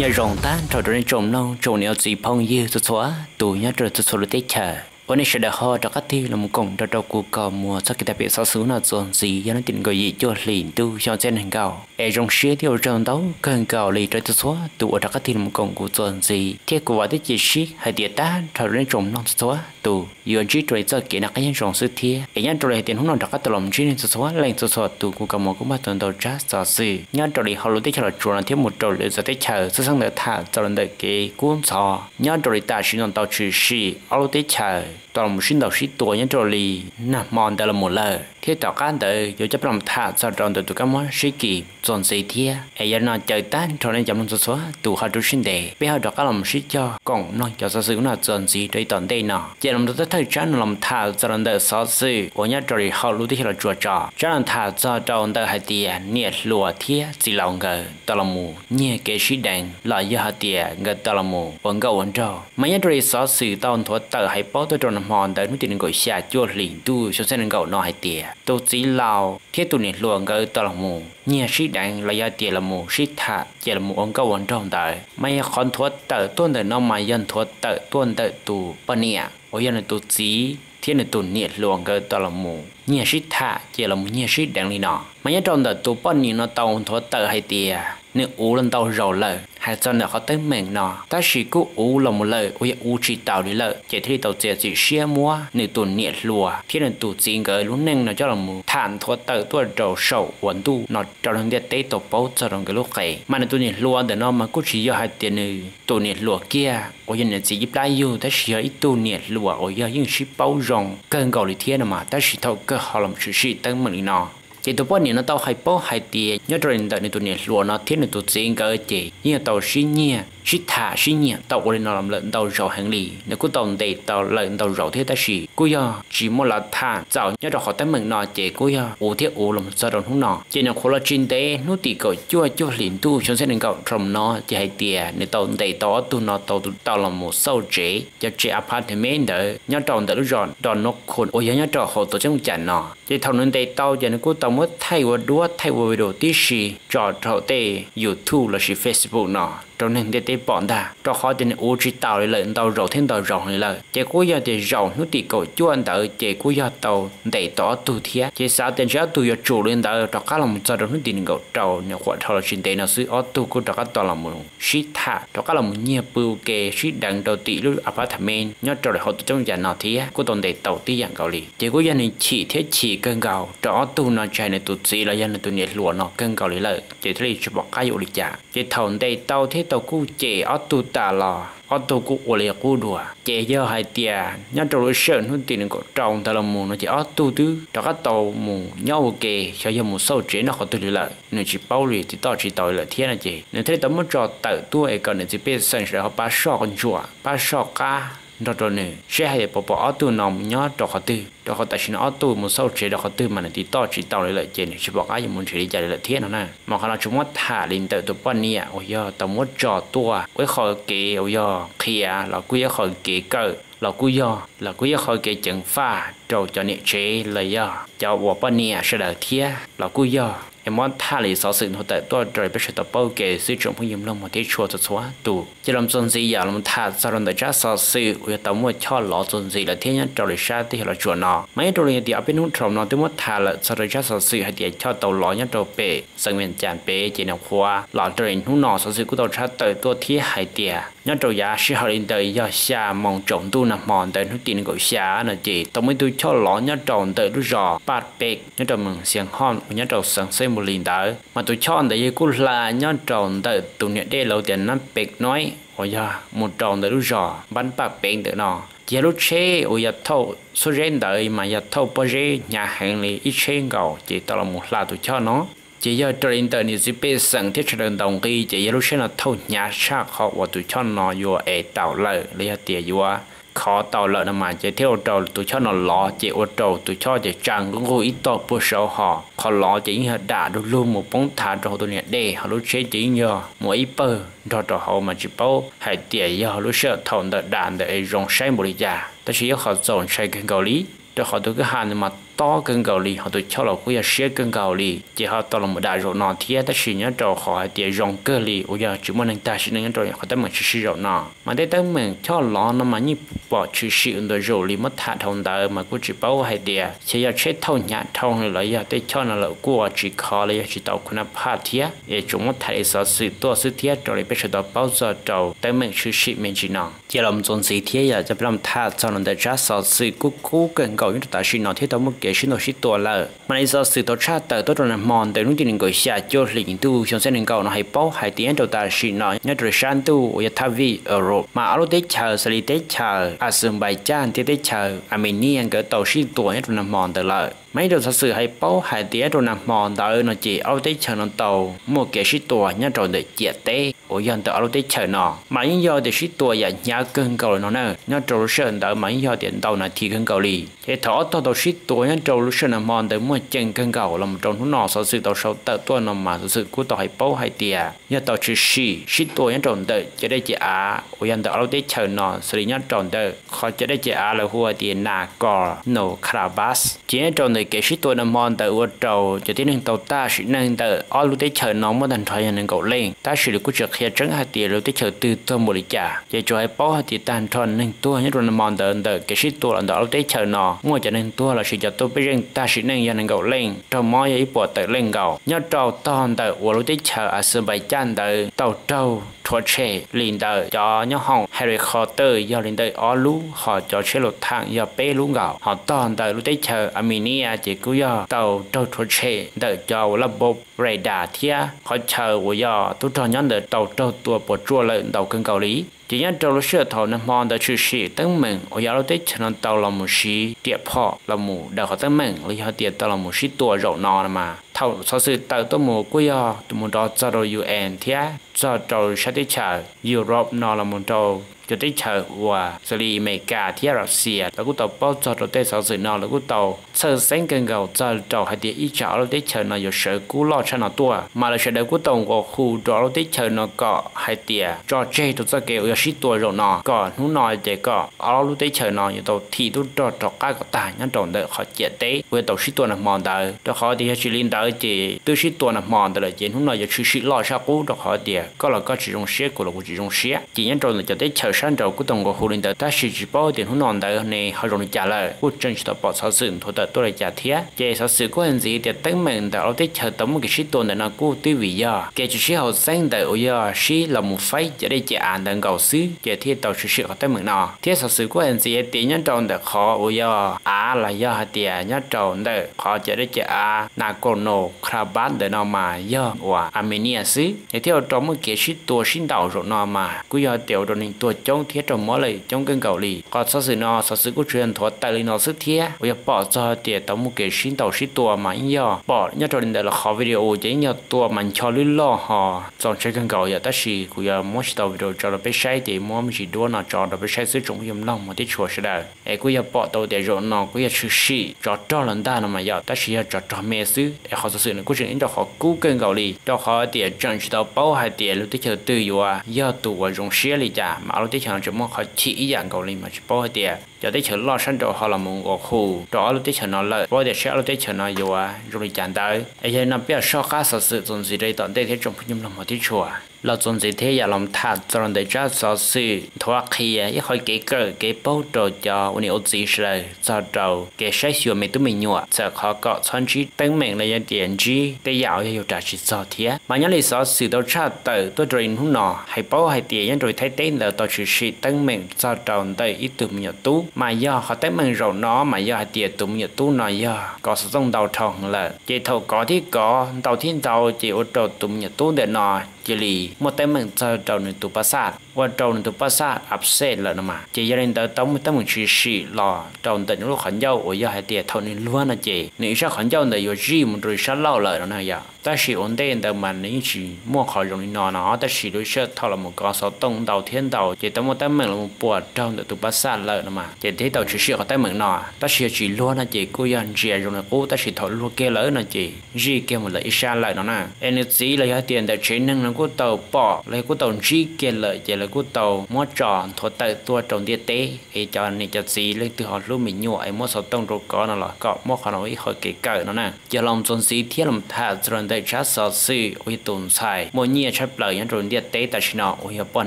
Nyob zoo tag nrho rau nej tsoom mloog tsoom niam txiv phooj ywg txhua txhua tus nyob rau txhua txhua lub teb chaws uas nej sawv daws ho rov qab tig los mus koom nrog rau kuv kho muag txoj kev tham pem xov xwm hnub no txuas ntxiv. Yog hnub tim nees nkaum yim cuaj hlis ntuj xyoo ob txhiab nees nkaum es zoo siab thiab ua tsaug ntau kawg nkaus li rau txhua txhua tus uas rov qab tig los mus koom kuv txuas ntxiv thiab kuv vam thiab cia siab hais tias tag nrho rau nej tsoom mloog txhua txhua tus yuav ntsib rau li txoj kev noj qab nyob zoo xwb thiab. Es nyob rau li hais tias hnub no rov qab tau los ntsib nej txhua txhua leej txhua txhua tus kuv kho muag kuj muaj tau ntau tsab xov xwm nyob rau li hauv lub teb chaws Los Tsuas no thiab mus rau lwm txhua teb chaws txhawj xeeb ntawd tham txog los ntawm kev kub ntxhov nyob rau li tam sim no tau tshwm sim ob lub teb chaws tau los sib ntaus sib tua nyob rau li nag hmo ntawd los mus lawm thiab tom qab ntawd yuav coj peb los tham txog rau ntawm tus kab mob sib kis txuas ntxiv thiab. Es yog li no caw tag nrho nej cov mloog txhua txhua tus ho rau siab ntev peb ho rov qab los sib cog koom mloog cov xov xwm hnub no txuas ntxiv rau ib tom ntej no. Ces los thawj thawj tsab no los tham txog rau ntawm xov xwm uas nyob rau li hauv lub teb chaws Los Tsuas tso. Tsab no tham txog rau ntawm hais tias niam hluas thiab txiv laus nkawd tau los mus nyiag kev sib deev los yog hais tias nkawd tau los mus ua nkauj ua nraug. Mas nyob rau li xov xwm tau nthuav tawm hais paub tuaj rau nag hmo ntawd hnub tim nees nkaum xya cuaj hlis ntuj xyoo ob txhiab nees nkaum no hais tias tus txiv laus thiab tus niam hluas nkawd tau los mus nyiag sib deev los yog hais tias los mus sib tham ces los mus ua nkauj ua nraug ntawd. Mas yog qhov nthuav tawm tuaj ntawm no mas yog nthuav tawm tuaj ntawm tus poj niam uas yog nws tus txiv thiab nws tus niam hluas nkawd tau los mus nyiag sib tham ces los mus nyiag sib deev li no. Mas nyob rau ntawm tus poj niam no tau nthuav tawm hais tias nws uv los ntau zaus lawm, hais txog ntawm qhov teeb meem no tab sis kuj uv los mus lawm uas yog uv tsis taus li lawm ces thiaj li tau txiav txim siab muab nws tus niam hluas thiab nws tus txiv nkawd lub neej no coj los mus tham nthuav tawm tuaj rau saum uas ntuj no rau neeg ntiaj teb tau paub txog rau nkawd lub qe. Mas nws tus niam hluas ntawm no mas kuj tsis yog hais tias nws tus niam hluas kiag uas yog niam txiv ib plab yug tab sis yog ib tug niam hluas uas yog yeej sib paub zoo kawg nkaus li thiab no mas tab sis thaum kawg ho los tshwm sim teeb meem li no. Ces tus poj niam no tau hais paub hais tias nyob rau li ntawm nws tus niam hluas no thiab nws tus txiv nkawd ces yeej tau sib nyiag sib tham sib nyiag tau ua li no lawm ntau zaus heev li. Nws kuj tau ntes tau lawm ntau zaus thiab tab sis kuj yog tsis muaj lav tham txaus nyob rau qhov teeb meem no ces kuj yog uv thiab uv los txog rau hnub no. Ces nws qhuav los tsis ntev hnub tim kaum cuaj cuaj hlis ntuj xyoo ob txhiab nees nkaum rau no ces hais tias nws tau ntes tau ob tug no tau tau los mus xauj tsev cov tsev apartment ntawd nyob rau ntawm lub zos Donald County uas yog nyob rau hauv tuam ceeb Utah no. Ces thaum nws ntes tau ces nws kuj tau muab thaij ua duab thaij ua video tib si tso rau tej YouTube lossis Facebook no rau neeg ntiaj teb pom ntag, rau qhov tias nws uv tsis taus li lawm ntau zaus thiab ntau zaus li lawm. Ces kuj yog tias zaum hnub tim kaum cuaj ntawd ces kuj yog tau ntes tau ob tug thiab. Ces xav tias ntshe ob tug yuav tsum li ntawd rov qab los mus txog rau hnub tim nees nkaum rau nws quam dhau los tsis ntev no xwb ob tug kuj rov qab tau los mus sib tham rov qab los mus nyiag pw ua ke sib deev rau tim lub apartment nyob rau li hauv tuam ceeb Utah no thiab kuj tau ntes tau tib yam nkaus li. Ces kuj yog nws chim thiab chim kawg nkaus rau ob tug no tsis hais nws tus txiv los yog nws tus niam hluas no kawg nkaus li lawm ces thiaj li tsis pom qab yuav ua li cas. Ces thaum ntes tau thiab tau kuj cem ob tug tas los ob tug kuj ua li qub dua. Ces yog hais tias nyob rau lub sij hawm hnub tim nees nkaum rau ntawd los mus no ces ob tug twb rov qab tau mus nyob ua ke xyov yog mus xauj tsev noj qhov twg li lawm nws tsis paub li tsis tau tsis tau li lawm thiab no ces nws thiaj li tau muab tso tawm tuaj es kom niam txiv pej xeem sawv daws ho pab soj ntsuam pab soj qab nrog rau nws seb hais tias puas pom ob tug no mus nyob rau qhov twg, rau qhov tam sim no ob tug mus xauj tsev rau qhov twg mas nws tsis tau tsis tau li lawm ces nws tsis pom qab yuav mus nrhiav li cas li lawm thiab no na. Mas qhov no tsuas muab tham li ntawm tus poj niam uas yog tau muab tso tuaj ua ib qho kev uas yog qhia los kuj yog ib qho kev kawm los kuj yog los kuj yog ib qho kev ceev faj rau cov niam tsev los yog cov uas poj niam sawv daws thiab los kuj yog es muab tham li xov xwm nthuav tawm tuaj rau peb sawv daws tau paub ua ke xwb tsoom phooj ywg mloog mog thiab tshua txhua txhua tus. Ces los txuas ntxiv yam los tham txog rau ntawm tsab xov xwm uas yog tau muaj choj lov txuas ntxiv lawm thiab nyob rau li sab teb chaws Los Tsuas no. Mas nyob rau li tias ob peb hnub dhau no twb muab tham lawm txog rau tsab xov xwm hais tias choj tau lov nyob rau pem xeev Vias Cas pem ces nws qhuav los rau li hnub no xov xwm kuj tau tshaj tawm tuaj thiab hais tias nyob rau yav sij hawm li ntawd yog xya moos tsaus ntuj nag hmo ntawd hnub tim nees nkaum xya no ces tau muaj ib tug choj lov nyob rau ntawm lub zos Paj Pem nyob rau moos Xias Hoj uas nyob rau xeev Xeeb Npus Lis ntawd. Mas tus choj ntawd yog kuj hla nyob rau ntawm tus niam dej lawv tias Nab Pem Noib uas yog mus rau ntawm lub zos Npab Paj Pem ntawm no. Ces yog lub tsheb uas yog thauj xuab zeb ntawd mas yog thauj pob zeb hnyav heev li ib tsheb nkaus ces tau los mus hla tus choj no. Ces yog raws li ntawm niam txiv pej xeem thiab sawv daws ntaus nqi ces yog lub tsheb no thauj hnyav tshaj qhov uas tus choj no yuav ev tau lawm los yog tias yuav khov tau lawm no mas ces thiaj ua rau tus choj no lov ces ua rau tus choj ces tsa nqug ib tog puag saud ho qhov lov ces yeej yog dam du lug mus poob thav rau hauv tus niam dej ho lub tsheb ces yeej yog mus ib pawg nrog rau hauv mas tsis paub hais tias yog lub sij hawm thaum ntawd dam ntawd es zoo saib npaum li cas tab sis yog qhov txaus ntshai kawg nkaus li rau qhov tus kwj ha ntawd mas tob kawg nkaus li, ho tus choj los kuj yog siab kawg nkaus li, ces ho tau los mus dam zaum no thiab. Tab sis nyob rau qhov hais tias zoo kawg li uas yog tsis muaj neeg tag sim neej nyob rau qhov teeb meem tshwm sim zaum no, mas tej teeb meem choj lov no mas yeej pom tshwm sim ua ntu zus li muab tham dhau ntawd mas kuj tsis paub hais tias ces yog tsheb thauj hnyav dhau li los yog tej choj no lawm kuj ua tsis khov los yog tsis tau khun na phaj thiab, es tsuas muab tham li xov xwm tuaj xwb thiab raws li peb sawv daws paub txog rau teeb meem tshwm sim me ntsis no. Ces los txuas ntxiv thiab yog coj peb los tham txog los ntawm tsab xov xwm kub kub kawg nkaus nyob rau tam sim no thiab tau muaj kev sib ntaus sib tua lawm. Mas li xov xwm tau tshaj tawm tuaj rau nag hmo ntawm hnub tim nees nkaum xya cuaj hlis ntuj xyoo ob txhiab nees nkaum no hais paub hais tias nyob rau tam sim no nyob rau sab ntuj uas yog thaj vij Europe mas ob lub teb chaws xws li teb chaws Azerbaijan thiab teb chaws Armenia nkawd tau sib tua nyob rau nag hmo ntawd lawm. Mas nyob rau xov xwm hais paub hais tias nyob rau nag hmo ntawd no ces ob lub teb chaws no tau muaj kev sib tua nyob rau ntawm ciam teb uas yog ntawm ob lub teb chaws no, mas yeej yog tias sib tua yam hnyav kawg nkaus li no na. Nyob rau lub sij hawm ntawd mas yeej yog tias ntau nas this kawg nkaus li. Ces thaum ob tog tau sib tua nyob rau lub sij hawm nag hmo ntawd muaj ceem kawg nkaus los mus rau hnub no xov xwm tau sau tawm tuaj no mas xov xwm kuj tau hais paub hais tias yog tau tshwm sim sib tua nyob rau ntawm ciam dej ciam av uas yog ntawm ob lub teb chaws no xws li nyob rau ntawm qhov ciam dej ciam av lawv hu tias Nagorno-Karabakh. Ces nyob rau ntawm kev sib tua nag hmo ntawd ua rau cov tib neeg tau tag sim neej ntawm ob lub teb chaws no muaj tag nrho yog nees nkaum leej, tab sis lawv kuj tsis qhia tseeb hais tias lub teb chaws twg tuag npaum li cas. Ces tsuas hais paub hais tias tag nrho neeg tuag nyob rau nag hmo ntawd ntawm kev sib tua los ntawm ob lub teb chaws no muaj cov neeg tuag los sis cov tub pej xeem tag sim neej yog nees nkaum leej, raug mob yog ib puas tawm leej nkaus. Nyob rau tog ntawm uas lub teb chaws Azerbaijan ntawd tau raug rhuav tshem li ntawm cov nyoob hoom helicopter yog li ntawm ob lub, ho cov tsheb luv thaam yog peb lub nkaus. Ho tog ntawm lub teb chaws Armenia ces kuj yog tau raug rhuav tshem ntawm cov uas laj npob radar thiab qhov chaw uas yog tub rog nyob ntawd tau raug tua puas tsuaj lawm ntau kawg nkaus li. Ces nyob rau lub sij hawm thaum nag hmo ntawd tshwm sim teeb meem uas yog ob lub teb chaws no tau los mus siv riam phom los mus daws qhov teeb meem los yog tias tau los mus sib tua zaum no no mas thaum xov xwm tawm tuaj mus kuj yog mus nrov txog rau U N thiab txog rau sab teb chaws Europe no los mus rau cov teb chaws uas xws li Amelikas thiab Russia lawv kuj tau paub txog rau tej xov xwm no, lawv kuj tau txhawj xeeb kawg nkaus txog rau hais tias ib tsam ob lub teb chaws no yuav sawv kub loj tshaj no tuaj. Mas lawv sawv daws kuj tau nqua hu rau ob lub teb chaws no kom hais tias tso tseg rau txoj kev uas yog sib tua zaum no, kom hnub no ces kom ob lub teb chaws no yuav tau thim tub rog rov qab kom tag nyob rau ntawm qhov ciam teb uas yog tau sib tua nag hmo ntawd, rau qhov tias yog tsis li ntawd ces twb sib tua nag hmo ntawd lawm ces hnub no yuav tshwm sim loj sab qub, rau qhov tias koj los koj tsis zoo siab, kuv los kuv tsis zoo siab. Ces nyob rau ntawm cov teb chaws sab nraud kuj tau nqua hu li ntawd, tab sis tsis paub tias hnub no ntawd ne ho zoo li cas lawm, kuj tseem tsis tau pom xov xwm nthuav tawm tuaj li cas thiab. Ces xov xwm kuj hais ntxiv tias teeb meem ntawm ob lub teb chaws tau muaj kev sib tua ntawm no kuj twb vim yog kev tsis sib haum xeeb ntawm uas yog sib los mus faib ciam dej ciam av ntawd nkaus xwb ces thiaj tau tshwm sim qhov teeb meem no. Thiab xov xwm kuj hais ntxiv tias nyob rau ntawm qhov uas yog av los yog hais tias nyob rau ntawm qhov ciam dej ciam av Nagorno-Karabakh ntawm no mas yog uas Armenia xwb, es thiaj ua rau muaj kev sib tua sib ntaus zaum no mas kuj yog tias ua rau neeg tuag coob thiab raug mob lawm coob kawg nkaus li. Qhov xov xwm no xov xwm kuj tsuas yog nthuav tawm li no xwb thiab uas yog pom txog tias tau muaj kev sib ntaus sib tua mas yeej yog pom nyob rau li ntawm lub qhov video ces yeej yog tua mas ncho lub loj ho txaus ntshai kawg nkaus yom. Tab sis kuv yuav muab tsis tau video tso rau peb saib ces muab me ntsis duab no tso rau peb saib xwb tsoom phooj ywg mloog mus tib tshua sawv daws. Es kuj yog pom tau tias zaum no kuj yog tshwm sim tsov rog los ntag no mas yom, tab sis yog tsov rog me xwb. Es qhov xov xwm no kuj tseem ib rau qhov kub kawg nkaus li, rau qhov tias tseem tsis tau paub hais tias lub teb chaws twg yuav yog tus uas zoo siab li cas, mas ob lub teb chaws no tseem muaj qhov chim ib yam nkaus li, mas tsis paub hais tias cov teb chaws loj sab nraud ho los mus nqua hu rau ob lub teb chaws no lawm, paub tias seb ob lub teb chaws no yuav zoo li cas ntawd. Es yog li no peb yuav soj qab xov xwm txuas ntxiv rau yav tom ntej thiab tsoom phooj ywg mloog mus tib tshua. Los txuas ntxiv thiab yam los tham txog rau ntawm tsab xov xwm nthuav qhia ib qhov kev kawm kev paub rau cov ua niam ua txiv sawv daws txog rau kev saib xyuas me tub me nyuam, txawm qhov kom txhob ntsib teeb meem los yog tias ntsib tej yam uas yog yus ras tsis txog thiab. Mas nyob li xov xwm tau tshaj tawm tuaj rau li hnub no hais paub hais tias nyob rau Thaib teb ntawd tau tshwm sim teeb meem txog rau ntawm ib tug me nyuam tub, mas yog qhov teeb meem zaum no mas yog hais tias tus me nyuam tub no yog kov xov tooj ntau dhau heev lawm, ces thaum kov thiab kov ntau thiab ntau ces ua rau tus me nyuam tub ntawm no cia li muaj teeb meem txog rau nws tus pas xaj, ua rau nws tus pas xaj upset lawm no mas. Ces yog li ntawd tau muaj teeb meem tshwm sim los rau ntawm nws lub qhov ncauj uas yog hais tias thaum nws luag no ces nws ib sab qhov ncauj ntawd yuav zij mus rau ib sab laug lawm no na yom. Tab sis ua ntej ntawd mas nws yeej tsis muaj qhov zoo li no no, tab sis lub sij hawm thaum los mus kov xov tooj ntau thiab ntau ces tau muaj teeb meem los mus puas raug ntawm tus pas xaj lawm no mas, ces thiaj tau tshwm sim qhov teeb meem no. Tab sis yog tsis luag no ces kuj yog ntsia zoo li qub, tab sis thaum luag kiag lawm no ces zij kiag mus lawm ib sab lawm no na. Es nws txiv los yog hais tias ntawm tsev neeg no kuj tau pom los yog kuj tau ntsib kiag lawm ces lawv kuj tau muab tso nthuav tawm tuaj rau ntiaj teb es cov niam cov txiv leej twg ho hlub me nyuam es muab xov tooj rau kov no los kom muab qhov no ib qho kev kawm no na. Ces los txuas ntxiv thiab los tham txog rau ntawm tsab xov xwm uas yog tus ntxhais muaj nyiaj tshaj plaws nyob rau ntiaj teb tam sim no uas yog poj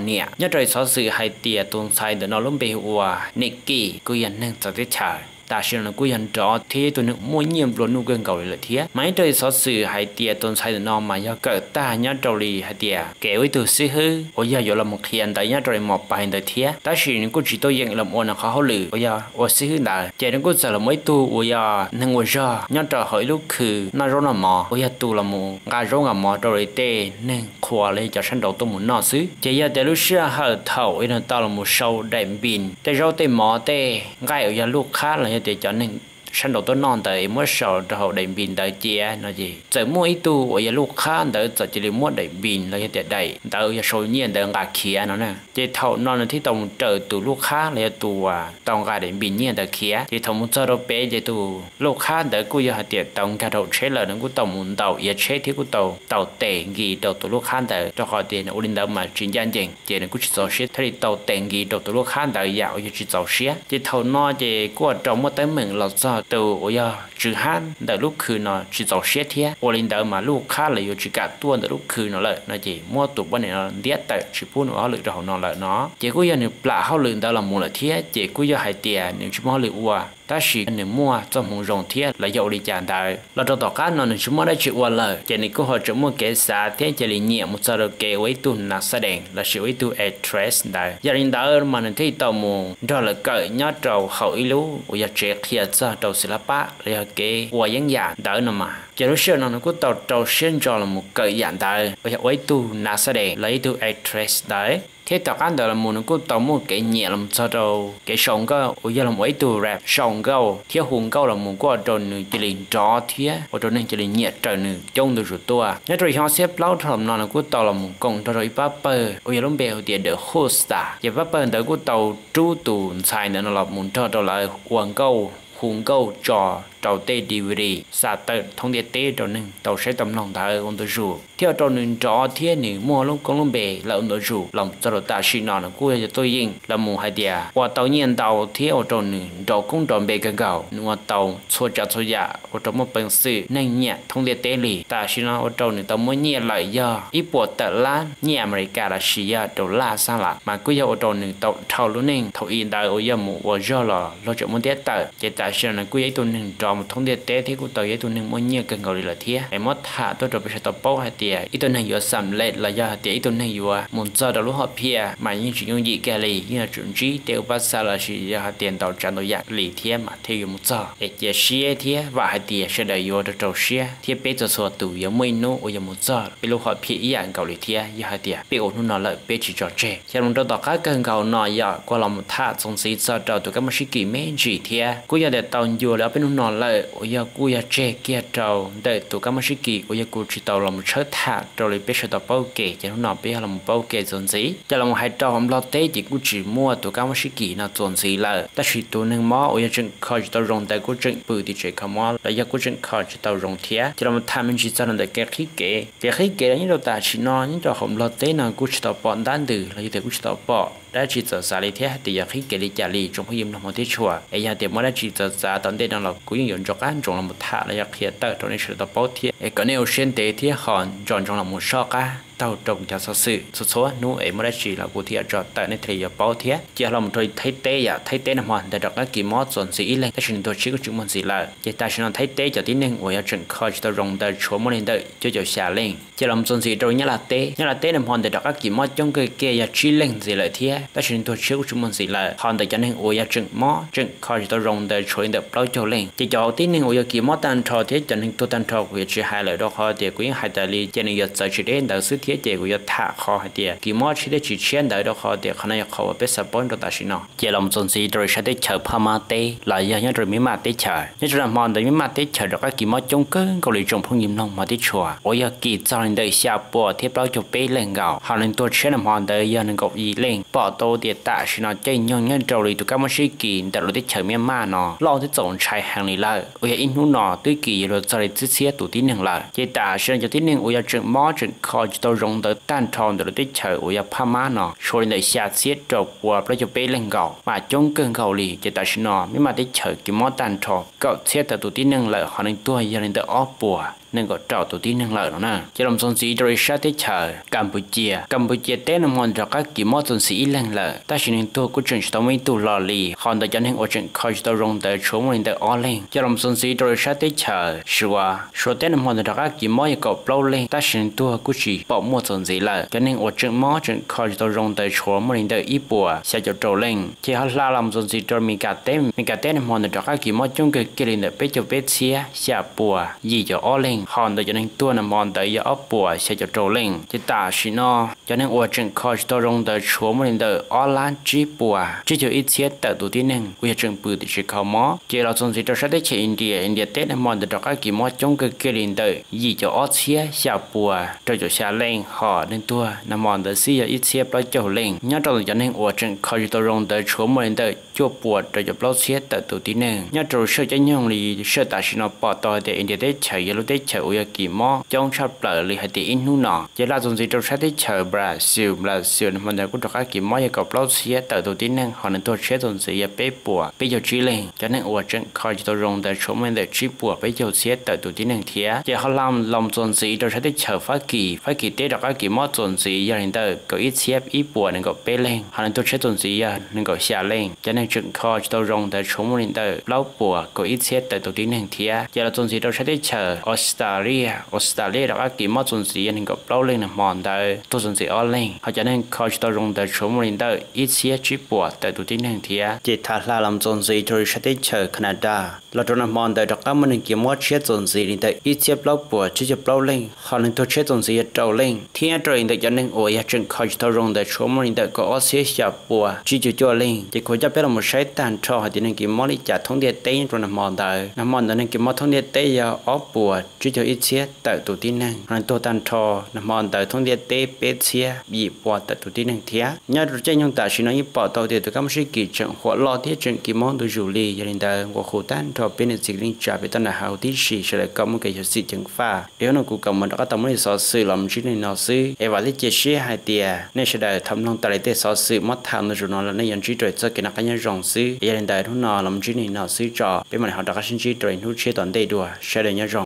niam. Nyob rau xov xwm hais tias tus ntxhais ntawm no lub npe hu ua Nicky, kuj yog neeg txawv teb chaws. Tam sim no nws kuj yog nrov thiab ib tug neeg muaj nyiaj nplua nuj kawg nkaus li lawm thiab. Mas nyob rau xov xwm hais tias tus ntxhais ntawm no mas yog kawm tag nyob rau li hais tias kev ua ib tug xib hwb uas yog yuav los mus qhia ntawv nyob rau li mos pais ntawd thiab, tab sis nws kuj tsis tuaj yeem los ua nws qhov hauj lwm uas yog ua xib hwb ntawd. Ces nws kuj txawm los muaj ib tug uas yog neeg ua zog nyob rau hauv ib lub khw noj zaub noj mov uas yog tus los mus nqa zaub nqa mov rau li tej neeg qhua los yog cov sab nraud tuaj mus noj xwb. Ces yog tias lub sij hawm thaum uas nws tau los mus sau daim npis tej zaub tej mov tej nqaij uas yog luj qhab los yog tias cov neeg sab nraud tuaj noj ntawd es muab sau rau hauv daim npis ntawd cia no ces txawm muaj ib tug uas yog luj qhab ntawd txawm cia li muab daim npis los yog tias daim ntawd uas yog sau nyiaj ntawd nqa khiav no na. Ces thaum no nws thiaj tau mus raws tus luj qhab los yog tus uas tau nqa daim npis nyiaj ntawd khiav. Ces thaum mus txog rau pem ces tus luj qhab ntawd kuj yog hais tias tau nkag rau tsheb lawm, nws kuj tau mus ntaus iav tsheb thiab kuj tau tau tes nkis rau tus luj qhab ntawd, rau qhov tias nws ua li ntawd mas tsis ncaj ncees. Ces nws kuj tsis txaus siab thiaj li tau tes nkis rau tus luj qhab ntawd yam uas yog tsis txaus siab. Ces thaum no ces kuj ua rau muaj teeb meem los txog tus uas yog tswv hab ntawm lub khw no tsis txaus siab thiab, ua li ntawd mas luj qhab lawv yuav tsis kam tuaj ntawm lub khw no lawm no ces muab tus poj niam no ntiab tawm tsis pub nws ua hauj lwm rau hauv no lawm no. Ces kuj yog nws plam hauj lwm ntawd los mus lawm thiab, ces kuj yog hais tias nws tsis muaj hauj lwm ua, tab sis nws muaj txoj hmoov zoo thiab los yog ua li cas ntawd los rau tom qab no nws tsis muaj dab tsi ua lawm, ces nws kuj ho tseem muaj kev xav thiab cia li nyiam mus txog rau kev ua ib tug nas xab dees lossis ua ib tug actress ntawd. Yog li ntawd mas nws thiaj tau mus nrog lawv kawm nyob rau hauv ib lub uas yog tsev qhia txog rau xwm lab pab los yog kev ua yeeb yam ntawd no mas. Ces lub sij hawm no nws kuj tau rau siab ntso los mus kawm yam ntawd uas yog ua ib tug nas xab dees los ib tug actress ntawd. Thiab tom qab ntawd los mus nws kuj tau muaj kev nyiam los txog rau kev sau nkauj uas yog los ua ib tug rap, sau nkauj thiab hu nkauj los mus kuj ua rau nws cia li nrov thiab ua rau neeg cia li nyiam raws nws coob ntu zus tuaj. Nyob rau xyoo ob txhiab plaub dhau los no nws kuj tau los mus koom nrog rau ib pab pawg uas yog lub npe hu tias The Hood Stars. Ces pab pawg ntawd kuj tau rub tus ntxhais ntawd no los mus nrog rau lawv ua nkauj hu nkauj tso rau tej D V D xa tawm thoob ntiaj teb rau neeg tau saib tau mloog ntawd ua ntu zus, thiab ua rau nws nrov thiab nws muaj lub koob lub npe lawm ua ntu zus. Los txog rau tam sim no nws kuj yog tuaj yeem los mus hais tias ua tau nyiaj ntau thiab ua rau nws nrov koob nrov npe kawg nkaus. Nws ua tau txhua tsav txhua yam ua rau muaj peev xwm neeg nyiam thoob ntiaj teb li. Tam sim no ua rau nws tau muaj nyiaj lawm yog ib puas tawm lab nyiaj Amelikas lossis yog rau laj xab las, mas kuj yog ua rau nws tau dhau lub neej thaum i ntawd uas yog mus ua zog los luag tseem muab ntiab tawm. Ces tam sim no nws kuj yog ib tug neeg nrov mus thoob ntiaj teb thiab kuj tau yog ib tug neeg muaj nyiaj kawg nkaus li lawm thiab. Es muab tham tuaj rau peb sawv daws tau paub hais tias ib tug neeg yuav xam lej los yog hais tias ib tug neeg yuav mus txog rau lub hom phiaj mas yeej tsis yooj yim kiag li, yeej yuav tsum ntsib tej ub pab xa lossis yog hais tias ntau tsav ntau yam li thiab mas thiaj yuav mus txog. Es cia siab thiab vam hais tias sawv daws yuav rau rau siab thiab peb txhua txhua tus yuav muaj ib hnub uas yuav mus txog peb lub hom phiaj ib yam nkaus li thiab. Yog hais tias peb ua hnub no lawm peb tsis tso tseg. Ces los rau tom qab kawg nkaus no yog kuv los mus tham txuas ntxiv txog rau tus kab mob sib kis me ntsis thiab. Kuj yog tias tau ncua li ob peb hnub no lawm uas yog kuj yog tseg kiag rau ntawm tus kab mob sib kis uas yog kuv tsis tau los mus tshawb tham rau li peb sawv daws tau paub ua ke. Ces hnub no peb yog los mus paub ua ke txuas ntxiv. Ces los mus hais rau hauv Nplog teb ces kuj tsis muaj tus kab mob sib kis no txuas ntxiv lawm, tab sis tus neeg mob uas yog tseem kho tsis tau zoo ntawd kuj tseem pw tim tsev kho mob los yog kuj tseem kho tsis tau zoo thiab. Ces los mus tham me ntsis txog rau ntawm kev qhib kev. Kev qhib kev los nyob rau tam sim no nyob rau hauv Nplog teb no kuj tsis tau pom ntab ntws los yog tias kuj tsis tau pom dab tsi txawv xav li thiab hais tias yog qhib kev li cas li tsoom phooj ywg mloog hmov thiab tshua. Es yog tias muaj dab tsi txawv xav tom ntej no los kuv yeej yuav nco qab ntsoov los mus tham los yog qhia tawm rau nej sawv daws tau paub thiab. Es kom nej ua siab ntev thiab ho nco ntsoov los mus soj qab taug rau kuv cov xov xwm txhua txhua hnub es muaj dab tsi los kuv thiaj yuav tso tawm nej thiaj li yuav paub thiab. Ces los mus rau Thaib teb yom, Thaib teb nag hmo ntawd rov qab kis mob txuas ntxiv ib leeg tab sis nws tuag tshiab kuj tsis muaj ntxiv lawm. Ces tam sim no Thaib teb cov tib neeg uas yog tseem kho tsis tau zoo ntawd tshuav muaj li ntawm cuaj caum xya leej. Ces los mus txuas ntxiv rau Nyab Laj teb, Nyab Laj teb nag hmo ntawd rov qab kis mob coob kawg kiag yog tsib leeg ntxiv lawm thiab tab sis nws tuag tshiab kuj tsis muaj ntxiv lawm. Ho ntawm cov neeg uas yog tseem mob tseem kho tsis tau zoo ntawd tshuav li ntawm plaub caug leej. Ces cov tib neeg uas yog kis mob tag nrho thiab cov neeg tuag tag nrho kuv yuav tsis hais lawm rau qhov tias kuv yeej hais tas li ces nws yuav txawv tsis deb ntawd xwb thiab ces kuv yuav tham qhov hais tias kis mob tshiab thiab tsis tshiab ntawd rau qhov tias qhov no yog qhov uas peb xav paub rau tam sim no. Ces los mus txuas ntxiv rau li sab teb chaws Phab Mab teb los yog nyob rau Myanmar teb chaws. Nyob rau nag hmo ntawd Myanmar teb chaws rov qab kis mob coob kawg nkaus li tsoom phooj ywg mloog hmov thiab tshua uas yog kis txog li ntawm xya puas thiab plaub caug peb leej nkaus. Ho neeg tuag tshiab nag hmo ntawd yog nees nkaum ib leej. Pom tau tias tam sim no caij nyoog nyob rau li tus kab mob sib kis ntawm lub teb chaws Myanmar no loj thiab txaus ntshai heev li lawm uas yog ib hnub no twb kis yuav luag txog li txhiab txhiab tus tib neeg lawm. Ces tam sim no cov tib neeg uas yog tseem mob tseem kho tsis tau zoo ntawd tag nrho ntawm lub teb chaws uas yog Phab Mab no tshuav li ntawm xya txhiab rau pua plaub caug peb leej nkaus, mas coob kawg nkaus li. Ces tam sim no Myanmar teb chaws kis mob tag nrho kaum txhiab tawm tus tib neeg lawm, ho neeg tuag yog li ntawm ob puas nees nkaum rau tus tib neeg lawm no na. Ces los txuas ntxiv rau li sab teb chaws Kampuchia. Kampuchia teb no hmo ntawd rov qab kis mob txuas ntxiv ib leeg lawm, tab sis neeg tuag kuj tseem tsis tau muaj ib tug los li, ho ntawm cov neeg uas tseem kho tsis tau zoo ntawd tshuav muaj li ntawm ob leeg. Ces los txuas ntxiv rau li sab teb chaws Suav. Suav teb no hmo ntawd rov qab kis mob yog kaum plaub leeg, tab sis neeg tuag kuj tsis pom muaj txuas ntxiv lawm. Cov neeg uas tseem mob tseem kho tsis tau zoo ntawd tshuav muaj li ntawm ib puas xya caum rau leej. Ces ho hla los txuas ntxiv rau Meskas teb. Meskas teb no hmo ntawd rov qab kis mob coob kawg kiag li ntawm peb caug peb txhiab xya puas yim caum ob leeg, ho ntawm cov neeg tuag no hmo ntawd yog ob puas xya caum rau leej. Ces tam sim no cov neeg uas tseem kho tsis tau zoo ntawd tshuav muaj li ntawm ob lab tsib puas tsib caug ib txhiab tawm tus tib neeg uas yog tseem pw tim tsev kho mob. Ces los txuas ntxiv rau sab teb chaws India. India teb no hmo ntawd rov qab kis mob coob kawg kiag li ntawm yim caum ob txhiab xya puas rau caum xya leej, ho neeg tuag no hmo ntawd xwb yog ib txhiab plaub caug leej. Nyob rau ntawm cov neeg uas tseem kho tsis tau zoo ntawd tshuav muaj li ntawm cuaj puas rau caum plaub txhiab tawm tus tib neeg. Nyob rau sawm caij nyoog li sawm tam sim no pom tau hais tias India teb chaws yog lub teb chaws uas yog kis mob coob tshaj plaws li hais tias ib hnub no. Ces hla txuas ntxiv rau sab teb chaws Brazil. Brazil no hmo ntawd kuj rov qab kis mob yog kaum plaub txhiab tawm tus tib neeg, ho neeg tuag tsheb txuas ntxiv yog peb puas peb caug tsib leeg. Cov neeg uas tseem kho tsis tau zoo ntawd tshuav muaj li ntawm tsib puas peb caug txhiab tawm tus tib neeg thiab. Ces ho hla los txuas ntxiv rau sab teb chaws Fab Kis. Fab Kis teb rov qab kis mob txuas ntxiv yog li ntawm kaum ib txhiab ib puas nees nkaum peb leeg, ho neeg tuag tsheb txuas ntxiv yog nees nkaum xya leej. Cov neeg tseem kho tsis tau zoo ntawd tshuav muaj li ntawm plaub puas kaum ib txhiab tawm tus tib neeg thiab. Ces los txuas ntxiv rau sab teb chaws Australia. Australia rov qab kis mob txuas ntxiv yog nees nkaum plaub leej no hmo ntawd tuag txuas ntxiv ob leeg, ho cov neeg kho tsis tau zoo ntawd tshuav muaj li ntawm ib txhiab tsib puas tawm tus tib neeg thiab. Ces tham hla los txuas ntxiv rau sab teb chaws Canada. Los rau no hmo ntawd rov qab muaj neeg kis mob tshiab txuas ntxiv li ntawm ib txhiab plaub puas tsib caug plaub leej, ho neeg tuag tsheb txuas ntxiv yog rau leej, thiab rau li ntawm cov neeg uas yog tseem kho tsis tau zoo ntawd tshuav muaj li ntawm kaum ob txhiab xya puas tsib caug cuaj leej. Ces kuv coj peb los mus saib tag nrho hais tias neeg kis mob li cas thoob ntiaj teb nyob rau no hmo ntawd. No hmo ntawd neeg kis mob thoob ntiaj teb yog ob puas tsib caug ib txhiab tawm tus tib neeg, ho neeg tuag tag nrho no hmo ntawd thoob ntiaj teb peb txhiab yim puas tawm tus tib neeg thiab. Nyob rau caij nyoog tam sim no yeej pom tau tias tus kab mob sib kis tseem huam loj thiab tseem kis mob ntu zus li. Yog li ntawd nqua hu tag nrho peb niam txiv kwv tij neej tsa peb toj nab hauv tib si sawv daws kom muaj kev xyuam xim ceev faj. Li hnub no kuv kom mus rov qab tau muaj li xov xwm los mus ntsib nej no xwb, es vam thiab cia siab hais tias nej sawv daws thaum mloog tas li tej xov xwm muab tham ntu zus no los nej yuav ntsib rau txoj kev noj qab nyob zoo xwb. Yog li ntawd hnub no los mus ntsib nej no xwb tso, peb mam li ho rov qab sib ntsib rau lwm hnub tshiab tom ntej dua, sawv daws nyob zoo.